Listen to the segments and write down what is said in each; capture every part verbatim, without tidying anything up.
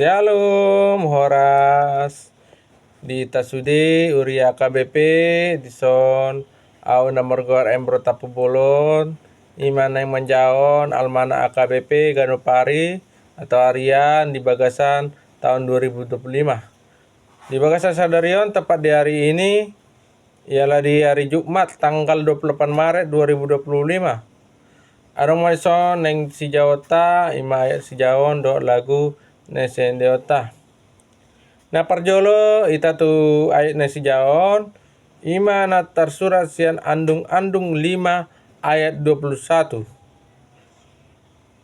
Syalom, horas. Di hita sude huria H K B P, dison au na margoar Embro Tampubolon, i ma naeng manjahahon almanak H K B P ganup ari atau harian di bagasan taon dua ribu dua puluh lima. Di bagasan sadari on, tepat di hari ini, ialah di hari Jumat tanggal dua puluh delapan Maret dua ribu dua puluh lima. Adong ma dison naeng sijahaonta, i ma ayat sijahaon dohot lagu na siendeonta. Na parjolo hita tu ayat na sijahaon, i ma na tarsurat sian Andung-andung lima ayat dua puluh satu.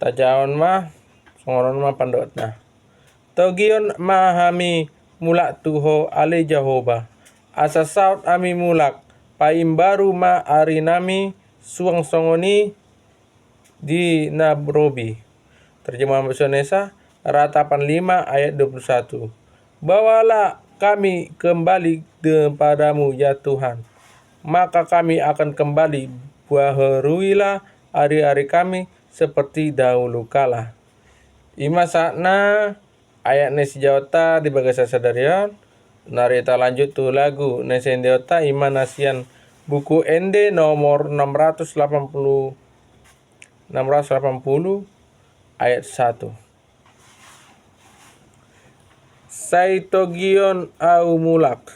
Tajahahon ma, songon on ma pandohanna. Togihon ma hami mulak tu Ho ale Jahowa, asa saut hami mulak, paimbaru ma arinami suang songon i di na robi. Terjemahan bahasa Indonesia, Ratapan lima ayat dua puluh satu. Bawalah kami kembali kepadamu, ya Tuhan, maka kami akan kembali, baharuilah ari-ari kami seperti dahulu kala. I ma sahatna ayat na sijahaonta di bagasan sadari on. Nari talanjut tu lagu na siendeonta, i ma na sian Buku Ende nomor enam ratus delapan puluh, enam ratus delapan puluh, ayat satu. Sai togihon ahu mulak.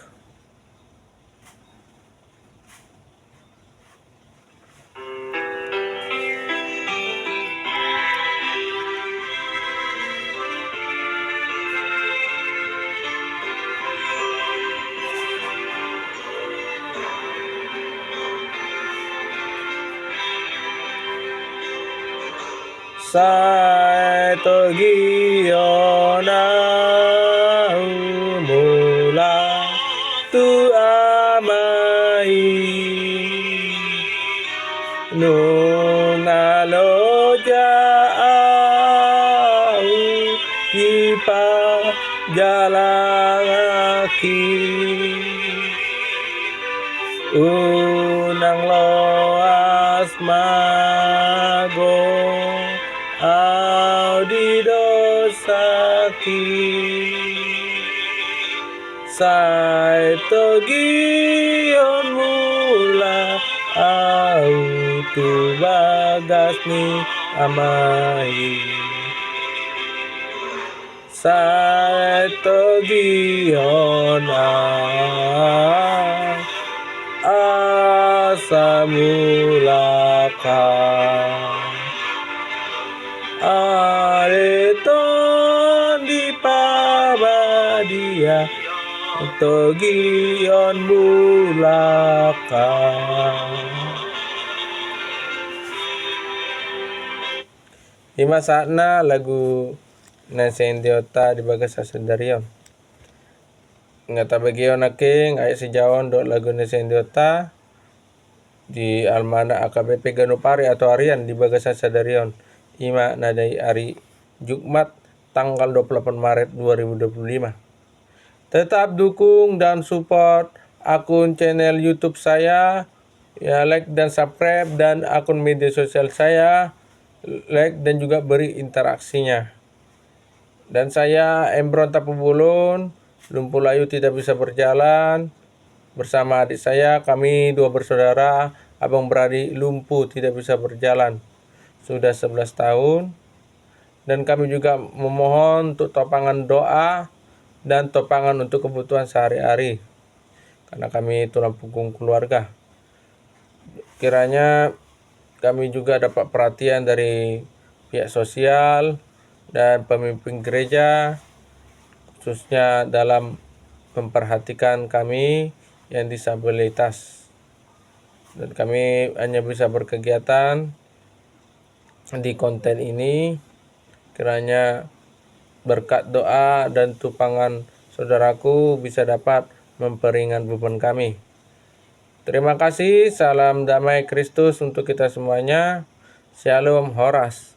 Sai togihon ahu mulak tu Ama i. Nunga loja ahu dipajalang aki. Unang loas mago ahu di dosaki. Sai togihon mulak ahu tu bagas ni Ama i. Sai togihon ahu asa mulak ahu. Ale Tondi Parbadia, togihon mulak ahu. I ma sahatna lagu na siendeonta di bagasan sadari on. Nga tabege on nangkin ayat sijahaon dohot lagu na siendeonta di almanak H K B P ganup ari atau harian di bagasan sadari on. I ma na di ari Jumat tanggal dua puluh delapan Maret dua ribu dua puluh lima. Tetap dukung dan support akun channel YouTube saya, ya, like dan subscribe, dan akun media sosial saya, like dan juga beri interaksinya. Dan saya, Embron Tampubolon, lumpuh layu tidak bisa berjalan, bersama adik saya, kami dua bersaudara, abang beradik lumpuh tidak bisa berjalan sudah sebelas tahun. Dan kami juga memohon untuk topangan doa dan topangan untuk kebutuhan sehari-hari, karena kami tulang punggung keluarga. Kiranya kami juga dapat perhatian dari pihak sosial dan pemimpin gereja, khususnya dalam memperhatikan kami yang disabilitas. Dan kami hanya bisa berkegiatan di konten ini. Kiranya berkat doa dan topangan saudaraku bisa dapat memperingan beban kami. Terima kasih, salam damai Kristus untuk kita semuanya. Shalom, horas.